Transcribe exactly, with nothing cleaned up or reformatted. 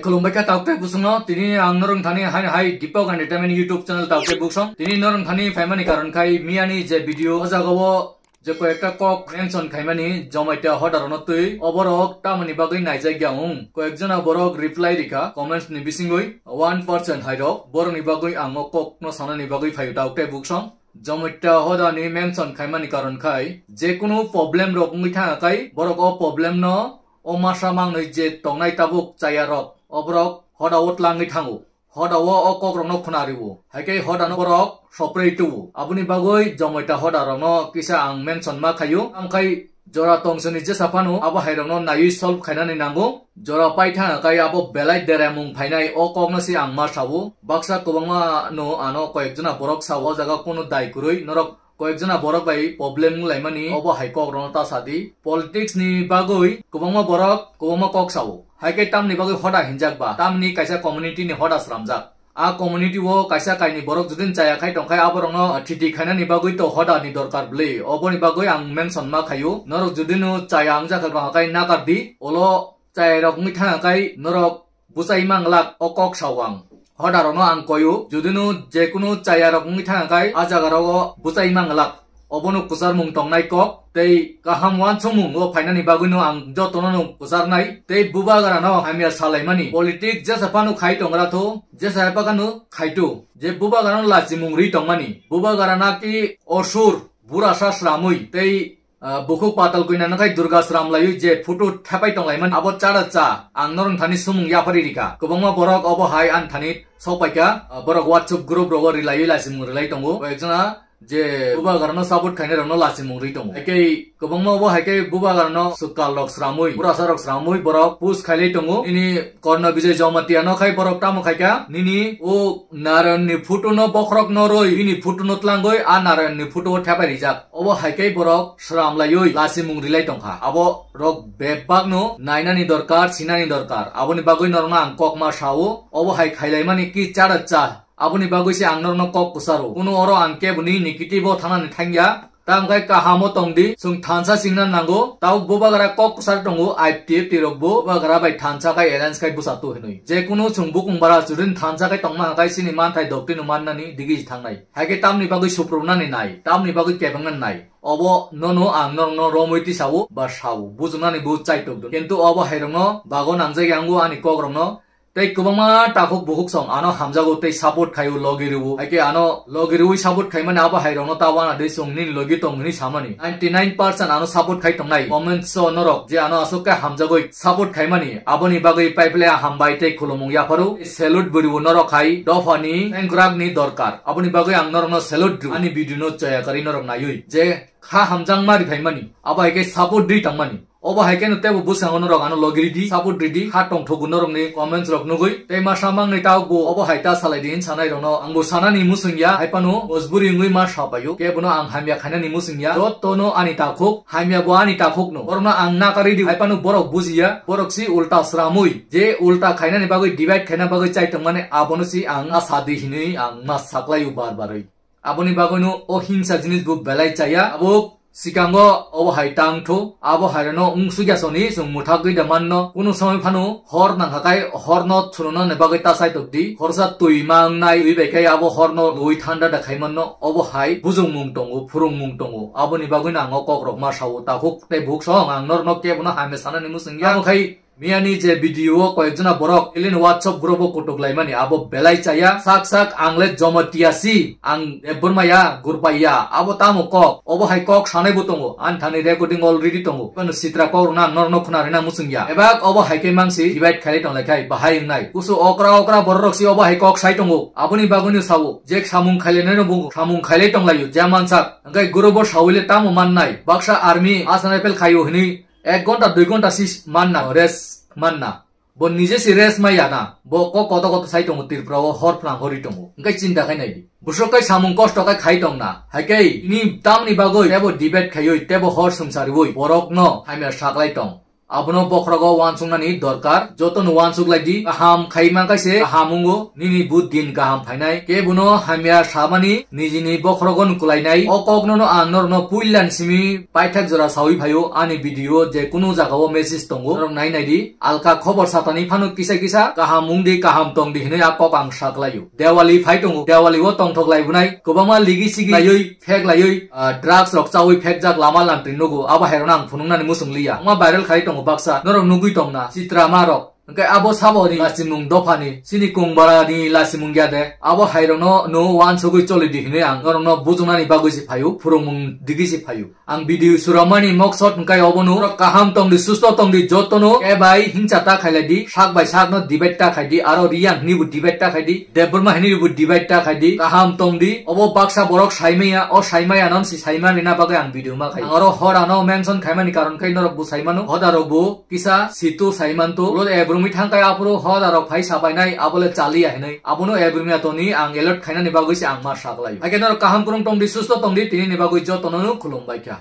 Khulumbai kha tauk tei busungno, tini ang norong thani hai hai Deepak Entertainment YouTube channel tauk tei busong. Tini norong thani phaimani karon khai miyani je video o jaga o je koyekta kok mention khaimani Jamatia hoda rokno twi, o borok tamoni bagwi naijak ya wng. Koyekjona borok reply rikha comments ni bisingwi, one percent hai rok borokni bagwi ang o kok no sanani bagwi phaio tauk tei busong. Jamatia hoda ni mention khaimani karon khai, je kunu problem rok wngwi thangkha khai borok o problem no o masa mangnwi je tongnai tabuk chaya rok, o borok hoda o tlangwi thango. Hoda o o kok rokno khuna rio. Hai khe hoda no borok soprei tuo. Aboni bagwi Jamatia hoda rokno kisa ang mention ma khaio. Amkhai jora tongsoni jesa phano abo hai rokno naiwi solve khainani nango. Jora pai thangkha khai abo belai deremung phainai o kokno se ang ma sao. Baksa kwbangma no ano koyekjona borok sao o jaga kunu dai kwrwi norok koyekjona borok bai problem wnglaimani obo hai kok rokno ta sadi. Politics ni bagwi kwbangma borok kwbangma kok sao. Hai khe tamni bagwi hoda hinjak ba? Tamni kaisa community ni hoda sramjak. A community o kaisa kaini borok judin chaya khai tongkhai aborokno thiti khainani bagwi to hoda ni dorkar bwle. Oboni bagwi ang mention ma khaio. Norok judino chaya wngjak kha hai nakar di. Olo chaya rok wngwi thangkha khai norok bwchai manglak o kok sao ang. Hoda rokno ang koio, judino jekunu chaya rok wngwi thangkha khai a jaga rogo bwchai manglak. Obono kwcharmung tongnai kok tei kaham uansukmung o phainani bagwino ang jotono no kwcharnai tei bubagra no hamya salaimani. Politics jesa phano khai tongra tho, jesa hai phano khai to. Je bubagra no lachimung ri tongmani. Bubagra na ki osur, burasa sramwi tei ah, bukhuk patal kuina nakhai Durga sram laiwi je photo thepai tonglaimani abo chara cha ang norong thani sumung yaphari rikha. Kwbangma borok obo hai an thani sokpaikha, ah, borok WhatsApp group rogo rilaiwi lachimung rilai tongo. Koyekjona je bubagrano support khainai rokno lachimung ri tongo. Haikhe kwbangma obo haikhe bubagrano swkal rok sramwi, burasa rok sramwi borok push khailai tongo. Ini Korno Bijay Jamatia no khai borok tamo khaikha, nini o Narayan ni photo no bokhorok no roi, bini photo no tlangwi a Narayan ni photo o thepai rijak. Obo hai khe borok sram laiwi lachimung rilai tongkha. Abo rok bebak no nainani dorkar, sinani dorkar. Aboni bagwi norokno ang kok ma sao. Obo hai khailaimani ki chara cha. Aboni bagwi se ang norokno kok kwcharo. Kuno oro ang keboni negative o thanani thangya. Tamo khai kahamo tongdi, chwng thansa singna nango. Tao bubagra kok kwchar tongo, I P F T rok bo bubagra bai thansa khai alliance khai bwsa tu hinwi. Je kunu chwng bukung bara churin thansa khai tongma hai khai chini manthai doktino mannani digi thangnai. Hai khe tamni bagwi suprungnani nai, tamni bagwi kebengnani nai. Obo nono ang norokno romwi tisao ba sao, bujungnani bo chaitok do. Kintu obo hai rokno bago nangjak yango ani kok rokno. Tei kwbangma takhuk bukhuk song ano hamjago tei support khaio logi rwo. Hai khe ano logi rwi support khaimani abo hai rokno ta wana de chwng nini logi tong hwnwi samani. Ninety nine percent ano support khai tongnai. Comments o norok je ano aswk khe hamjagwi support khaimani aboni bagwi paiple hambai tei khulumung yapharo. Salute bwrwi norok hai dophani sengkrak ni dorkar. Aboni bagwi ang norokno salute rw. Ani video no chaya karwi norok naiwi je kha hamjakma riphaimani. Abo hai khe support rwi tongmani. Obo hai kheno teibo bwskango norok ano logi ridi, support ridi, ha tongthogo norokni comments rok nugwi. Tei masa mangni tabukbo obo hai ta salai di hinwi sanai rokno angbo sanani muchung ya, hai phano mojburi wngwi ma sa paio. Kebono ang hamya khainani muchung ya. Jotono ani takhuk, hamya bo ani takhukno. Borokno ang nakari di, hai phano borok bujiya. Borok si ulta sramwi, je ulta khainani bagwi divide khaina bagwi chai tongmani abono si ang asa di hinwi ang ma saklaio bar barwi. Aboni bagwino o himsa jinis bo belai chaya. Abo sikango obo hai tang thu, abo hai rano wng sugya soni chwng mwthagwi da manno. Kunu somoi phano hor nangkha khai horno thununani bagwi ta saitok di. Horsa twi ma wngnai, twi bai khai abo horno rwi thanda da khai manno. Obo hai bujungmung tongo, phwrwngmung tongo. Aboni bagwino ang o kok rok ma sao, takhuk tei bukhuk song ang norno kebono hamya sanani muchung ya. Abo khai Miyani je video o koyekjona borok elin WhatsApp group o kutuk laimani abo belai chaya. Sak sak ang le Jamatia si, ang Debbarma ya, Gurpai ya, abo tamo kok, obo hai kok sanai bo tongo, ani thani recording already tongo. Phano sitra kok rwna ang norokno khwna rwna muchung ya. Ebak obo hai khe mangsi divide khailai tong lai khai bahai wngnai. Kusu okra okra borok rok si obo hai kok sai tongo. Aboni bagwino sao, je samung khailai nai no bungo, samung khailai tong laio, je mansak. Hwnkhe group o sawi le tamo mannai? Baksa army, Assam Rifle khaio hwnwi Ek ghonta, dui ghonta si manna, rest manna. Bo nije si rest maya na. Bo kok koto koto sai tongo, Tripura o hor phrang hori tongo. Hwnkhe chinta khai nai di. Bwswk kai samung kosto kai khai tong na. Hai khe ini tamni bagwi tebo debate khaiwi, tebo hor swngchariwi borokno hamya saklai tong. Abono bokhorogo uansuknani dorkar. Jotono uansuk lai di. Kaham khaima kaise kaham wngo. Nini bo din kaham phainai. Kebono hamya samani nijini bokhorogo nukulainai. O koknono ang norokno puilani simi paithak jora sawi phaio. Ani video je kunu jagao message tongo. Norok nai nai di. Alka khobor satani phano kisa kisa kaham wng di, kaham tong di hinwi a kok ang saklaio. Dewali phai tongo. Dewali o tongthok laibunai. Kwbangma ligi sigi laiwi, phek laiwi, ah, drugs rok chawi phekjak lama lantri nugo. Abo hairokno ang phunuknani muchung liya. Wngma viral khai tongo baksa. Norok nugwi tongna. Chitra ma rok. Hwnkhe abo sabo ni lasimung dophani. Chini kung bara ni lasimung ya de. Abo hairokno no uansugwi choli di hinwi ang norokno bujungnani bagwi se phaio. Phurungmung digi se phaio. Ang video suramani moksot hwnkhe obono. Norok kaham tong di, susto tong di jotono. Kebai hingsa ta khailai di. Sak bai sakno debate ta khai di. Aro Riyan hwnwi bo debate ta khai di. Debbarma hwnwi bo debate ta khai di. Kaham tong di. Obo baksa borok saimaya. O saimaya non si saimani na bagwi ang video ma khai. Ang oro hodano mention khaimani karon khai norok bo saimano. Hodarok bo kisa situ saimanto. Ulo ebrumi thangkai aphuru hodarok phai sapainai abole chaliya hinwi. Abono ebrumi atoni ang alert khainani bagwi se ang ma saklaio. Haikhe norok kaham kwrwng tong di, susto tong di, tinini bagwi jotono no khulumbai kha.